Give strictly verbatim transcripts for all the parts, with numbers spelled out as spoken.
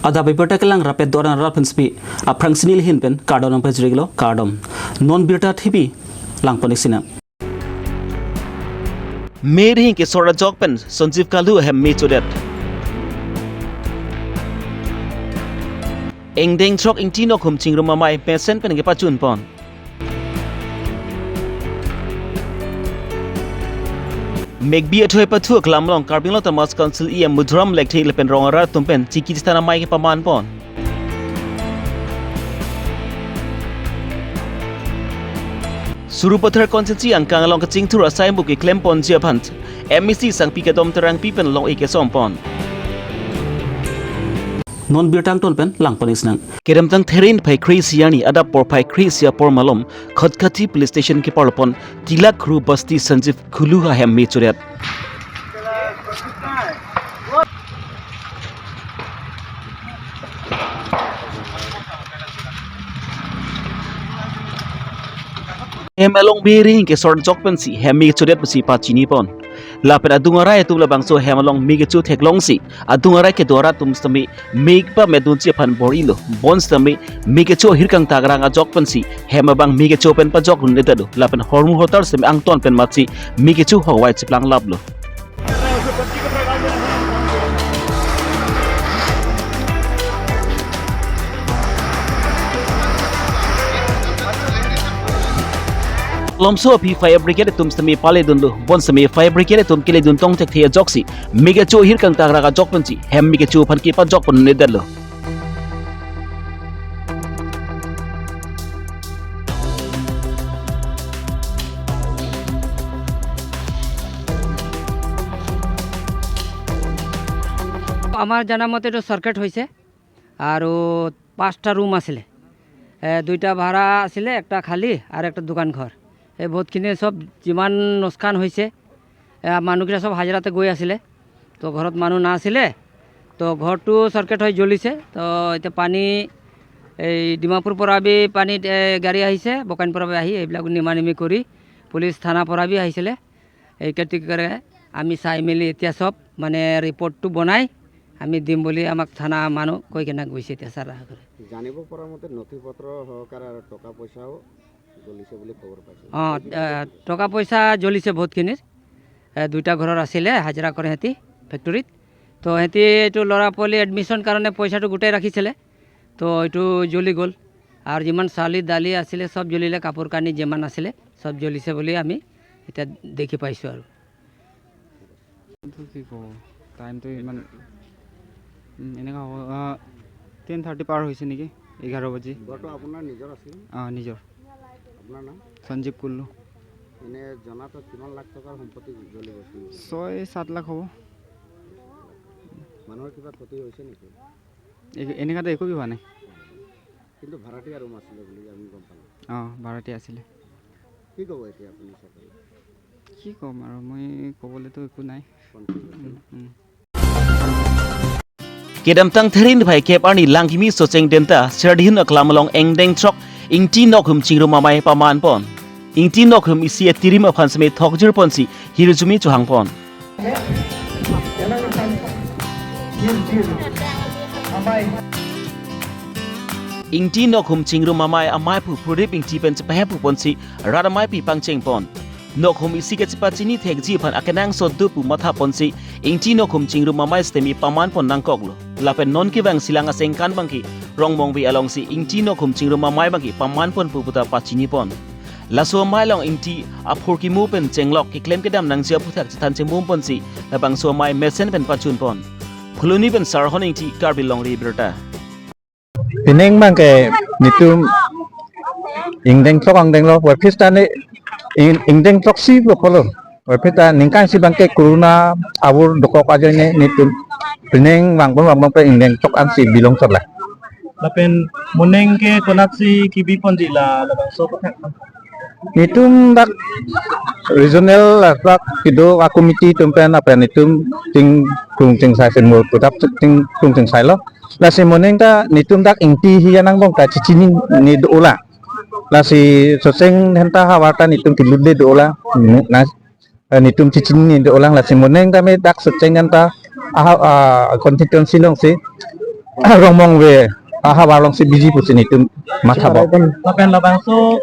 Adap abirta kelang rapet doran rat pensepi aphrang sini lihin pen kardom nangpajirlo, kardom. Non birta thipi langpon-ik sinang. Mei ri hini kesor ajok pen Sanjeev Kulhu ahem me chodet. Ingdeng throk Ingti Nokhum Chingrum Amei mesen pen kepachun pon. Megbi athoi pathu aklam along Karbi Anglong Autonomous Council E M Madhuram Lekthe lapen rong arat atum pen chiki chethan amei kepaman pon. Sarupathar constituency angkang along kachingthur asai muki klem ponji aphan M A C Sangpi Kedom Terangpi pen long-ik kesom pon. Non birta angton pen langpon-ik sinang. Kedamtang There niphai kre-isi arni adap porphai kre-isi apor malom Khatkhati Police Station keparlo pon Tilak Ru Basti Sanjeev Kulhu ahem me chodet. Hem along Mei ri hini kesor ajok pensi hem me chodet pensi pachini pon. Lapen adung arai atum labangso hem along me kecho theklongsi adung arai kedo arat atum sitame me kepamedunji aphan bor-ilo. Bonsitame me kecho ahir kangtakrang ajok pensi hem abang me kecho pen pajokdun-edetlo. Lapen hormu hotar sitame angton pen matsi me kecho hokvai chiplang laplo. Malomso aphi fire brigade atum sitame paledunlo. Bonsitame fire brigade atum keledun tong thekthe ajoksi me kecho ahir kangtakrang ajok pensi hem me kecho aphan kepajok pon-edetlo. আমার জানা মতে তো short circuit হৈছে আৰু পাঁচটা ৰুম আছিলে, এ, দুইটা ভাড়া আছিলে, একটা খালী আৰু একটা দোকান ঘৰ। এই বহুতখিনি চব যিমান লোকচান হৈছে, এ, মানুহকেইটা চব হাজিৰাতে গৈ আছিলে, তো ঘৰত মানুহ নাছিলে, তো ঘৰটো শৰ্ট চাৰ্কিট হৈ জ্বলিছে। তো এতিয়া পানী, এই ডিমাপুৰ পৰা বি পানীত, এ, গাড়ী আহিছে, বকাইন পৰা বি আহি এইবিলাক নিমানিমি কৰি পুলিচ থানা পৰা বি আহিছিলে। এই গতিকে আমি চাই মেলি এতিয়া চব মানে ৰিপৰ্টটো বনাই আমি দিম বুলি আমাক থানা মানুহ কৈ কেনে গৈছে এতিয়া ছাৰ আহা কৰি। জানিব পৰা মতে নথি পত্ৰ সহকাৰে আৰু টকা পইচাও জ্বলিছে বুলি খবৰ পাইছোঁ। অ, এ, টকা পইচা জ্বলিছে বহুতখিনিৰ। এ, দুইটা ঘৰৰ আছিলে, হাজিৰা কৰে সিহঁতি ফেক্টৰীত। তো সিহঁতি এইটো ল'ৰা পোৱালি এডমিশ্যন কাৰণে পইচাটো গোটাই ৰাখিছিলে, তো এইটো জ্বলি গ'ল। আৰু যিমান চাউলি দালি আছিলে চব জ্বলিলে, কাপোৰ কানি যিমান আছিলে চব জ্বলিছে বুলি আমি এতিয়া দেখি পাইছোঁ আৰু। এইটো কি ক'ব, টাইমটো ইমান, উম, এনেকুৱা হ'ব, আহ, টেন থাৰ্টি পাৰ হৈছে নেকি, এঘাৰ বাজি। ঘৰটো আপোনাৰ নিজৰ আছিল? অ, নিজৰ। আপোনাৰ নাম? সঞ্জীৱ কুল্লু। এনে জনাটো কিমান লাখ টকাৰ সম্পত্তি জ্বলি গৈছিল? ছয় সাত লাখ হ'ব। মানুহৰ কিবা ক্ষতি হৈছে নেকি? এ-, এনেকুৱাতো একো হোৱা নাই। কিন্তু ভাড়াতীয়া ৰুম আছিলে বুলি আমি গম পালোঁ। অ, ভাড়াতীয়া আছিলে। কি ক'ব এতিয়া আপুনি চৰকাৰক? কি ক'ম আৰু, মই ক'বলৈতো একো নাই। কনফিউজ আছে। উম, উম। Kedamtang There niphai kep arni langkimi Socheng Denta Serdihun aklam along Ingdeng throk Ingti Nokhum Chingrum Amei paman pon. Ingti Nokhum isi atirim aphan sitame thokjir ponsi hirjume chohang pon. Ingti Nokhum Chingrum Amei amaiphu Prodip Ingti pen chepahemphu ponsi rat ameipi pangcheng pon. Nokhum isi kachepachini thekji aphan akenangsot do pu matha ponsi Ingti Nokhum Chingrum Amei sitame paman pon nangkoklo. Lapen non kevang Silang asengkan abangke Rongmongve alongsi Ingti Nokhum Chingrum Amei abangke paman pon pu puta pachini pon. Laso amei along Ingti aphurkimo pen chenglok keklem kedam nangji aphuthak chethan chemum ponsi labangso amei mesen pen pachun pon. Phuloni pen Sarhon Ingti, Karbi Longri Abirta. Pining abangke netum ingdeng throk angdeng lo, warphis ta ne ing-, ingdeng throksi lo pulo. Warphis ta ningkan isi abangke corona avur dokok ajoine netum pining vangpon vangpon pen ingdeng throk ansi bilong chotlo. Lapen moning ke konatsi kebi ponji la labangso aphuthak? Netum dak regional ladak kedo a-committee atum pen lapen netum chingkrung chingsai si mo putap chingkrung chingsailo. Lasi moning ta netum dak Ingti hiya nangbong ta chechinine dolang. Lasi Socheng Denta havar ta netum kelutde dolang. Na, eh, netum chechinine dolang, lasi moning tame dak Socheng Denta aha, ah, constituency alongsi Rongmongve ahavar alongsi biji pusi netum matha bom. Lapen labangso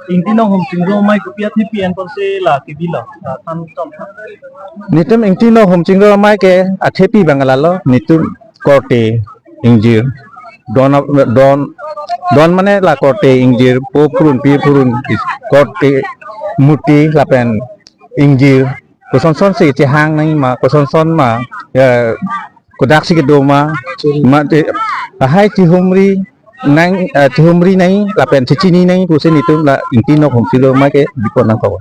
Ingti Nonghum Chingrum Amei kopi athepi pen pusi la kebilo, la than chom. Netum Ingti Nonghum Chingrum Amei ke athepi abang lalo, netum korte ingjir. Don, don, don mane la korte ingjir, po purun, pi purun, korte murti lapen ingjir. Kosonson si chehang nangji ma, kosonson ma, ya, kodak si kedo ma, mate, lahai chihumri nang, eh, chihumri nangji lapen chechini nangji pusi netum la Ingti Nonghum Chingrum Amei ke bipon nangkok.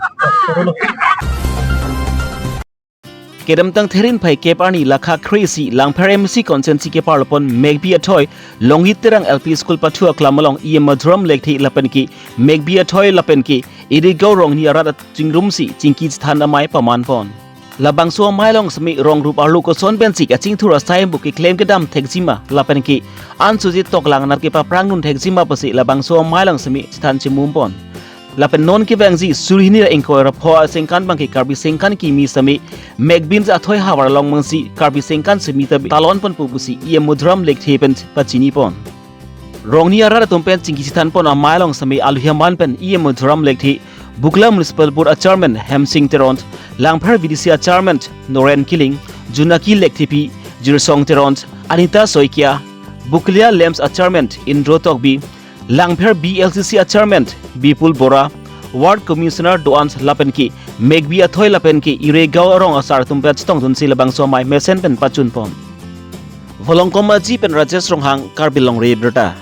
Kedamtang Therin phai kep arni lakha kre-isi Langpher M A C constituency keparlopon Megbi Athoi Longhit Terang L P School pathu aklam along E M Madhuram Lekthe lapen ke Megbi Athoi lapen ke Iregaon Rongni arat achingrum si chingki chethan amei paman pon. Labangso amei along semi rong rup arlo koson pensi kachingthur asai bu keklem kedam thekji ma lapen ke an suji toklang nat kepaprang dun thekji ma pusi labangso amei along semi chethan chimum pon. Lapen non kevangji suri hini ra ingkoi ra pho asengkan abangke Karbi sengkan kimi semi Megbins Athoi havar along mangsi Karbi sengkan semi tabi talon pon pu pusi E M Madhuram Lekthe pen pachini pon. Rongni arat atum pen chingki chethan pon amei along semi aluhi aman pen E M Madhuram Lekthe, Bukla Municipal Board a Chairman Hemsing Teron, Langpher V D C a Chairman Noren Killing, Junaki Lekthepi, Jirsong Teron, Anita Soikia, Buklia Lamps a Chairman Indro Tokbi, Langpher B L C C a Chairman Bipul Bora, Ward Commissioner do-an lapen ke Megbi Athoi lapen ke Iregaon arong asar atum pen chetong dunsi labangso amei mesen pen pachun pon. Volongkom Aji pen Rajesh Ronghang, Karbi Longri Abirta.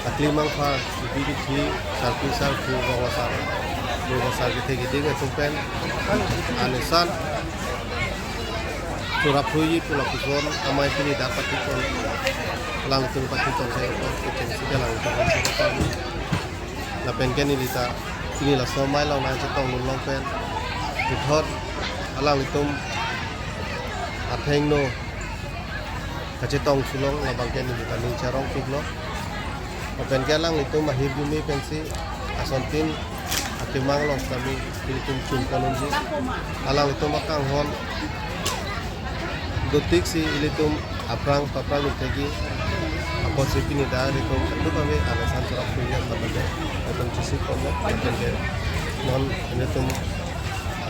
Akli mangpha, ibi bithi, sarpi sarpo, rong asar, rong asar kethe keding atum pen an esan chorap phuji pu lapuson amei pini dak pathipon, alangtum pathipon sai ko kechengsi ke alangtum pathipon. Lapen ke neli ta pini laso amei along nangchetong dun long pen puthot alanglitum athengno kachetong sulong labang ke neli ta ning charong piklo. Lapen ke alanglitum ahirjume pensi asontin akemang along sitame ilitum chun kanunji. Alanglitum akanghon dotiksi ilitum aphrang paphrang itegi apotsi pini dak ilitum kadokave an esan chorap phuji apot ilitum chesik ponlo. Lapen ke non ilitum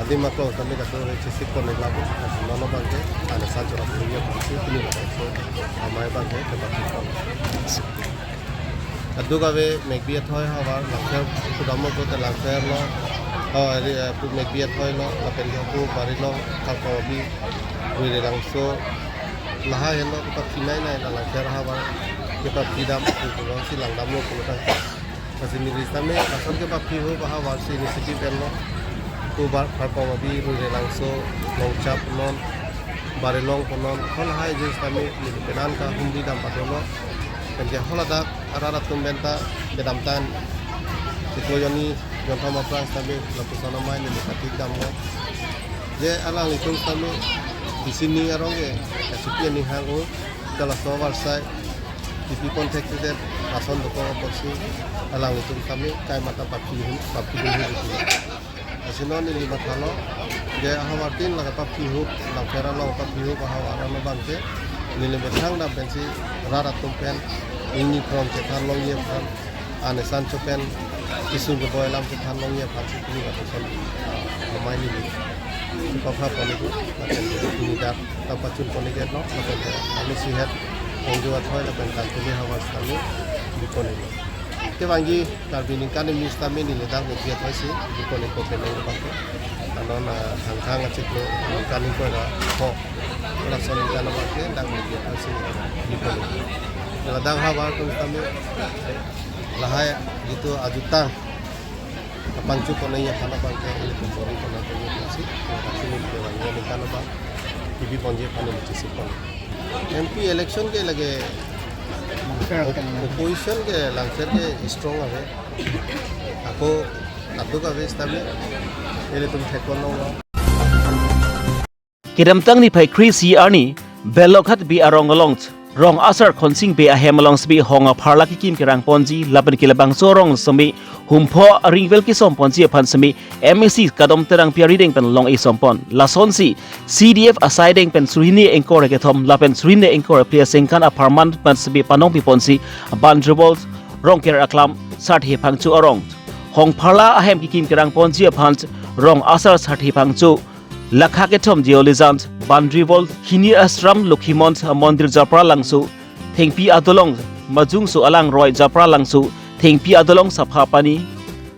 adim aklong sitame kadokave chesik pon lapu. Non abangke an esan chorap phuji apotsi pini dak amei abangke kepachun pon. Kadokave Megbi Athoi havar Langpher kedam lo, kote Langpher lo, oh, eri, eh, pu Megbi Athoi lo, lapen ke pu Barilong, Kharkong Abi, Ruirelangso, lahai henlo kepaphi nai nai la Langpher havar kepaphi dam pu pulo si langdam lo pulo ta. Lasi neli sitame lason kepaphi ahut ahavar si initiative enlo. Pu Bar-, Kharkong Abi, Ruirelangso, Longchap non, Barilong punon, halahai jis sitame neli penang kahumri dam padolo. Penke haladak arat atum pen ta kedamtang Chiklo Jonni jonthom aphrang sitame lapuson amei neli katik damlo. Je alanglitum sitame isi ning arong ke kasupi aning hang-o, ta laso avarsai tipi contact te lason dokok apotsi alanglitum sitame kaimata paphi hun, paphi hun hun. Lasi non neli mathalo, je ahavar tin lake paphi ahut, Langpher along paphi ahut ahavar ano abangke neli methang dam pensi rat atum pen ingni phrong chethan longji aphan, an esan cho pen kisung keboi alam chethan longji aphan si pini lapuson, ah, amei neli papha pon iklo, lapen pini dak ta pachun pon iklo, lapen ke ami sihet Ongjo Athoi lapen Kangtuli havar sitame bipon iklo. Kevangji Karbi ningkan kimi sitame neli dak Megbi Athoi si bipon iklo penang abangke. Anon, ah, Thangthang achiklo ningkan ingkoi ra pho, laso aningkan abangke dak Megbi Athoi si bipon iklo. Ladak havar atum sitame lahai jitu ajutang kapangchuk ponji aphan abangke ilitum bor-i pon nangkokji pusi, lasi neli kevangji aningkan abang kebi ponji aphan neli chesik pon. M P election ke lake op-, opposition ke Langpher ke strong ave. Ako kadokave sitame ilitum thek pon longlo. Kedamtang niphai kre-isi arni Belokhat B arong along Rong asar Khonsing Bey ahem along semi hong apharla kekim kerang ponji lapen kelebangso arong semi humpho aringvel kesom ponji aphan semi M A C Kadom Terangpi arideng pen long-e som pon. Lasonsi C D F asai deng pen suri hini ingkoi ra kethom lapen suri hini ingkoi ra phli asengkan apharman pen semi panong pi ponsi Banjribol Rongker Aklam Sarthe Phangcho arong. Hong pharla ahem kekim kerang ponji aphan rong asar Sarthe Phangcho lakha kethom Diolijan, Banjribol, Hini Ashram, Lokhimon Mondir Japralangso, Thengpi Adolong, Majungso Alang Roi Japralangso, Thengpi Adolong Saphapani,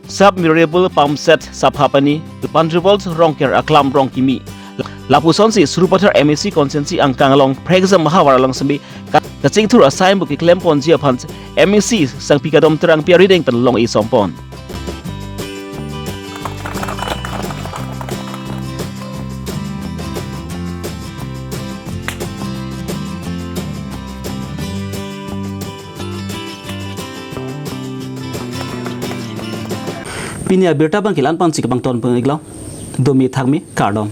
Sub Mirable Pump Set Saphapani, Banjribol Rongker Aklam Rongkimi. Lapusonsi Sarupathar M A C constituency angkang along Prekjam Mahavar along semi ka-, kachingthur asai bu keklem ponji aphan M A C Sangpi Kadom Terangpi arideng pen long-e som pon. Pini abirta abang ke la-an pensi kepangton pon-iklo. Domi thakmi kardom.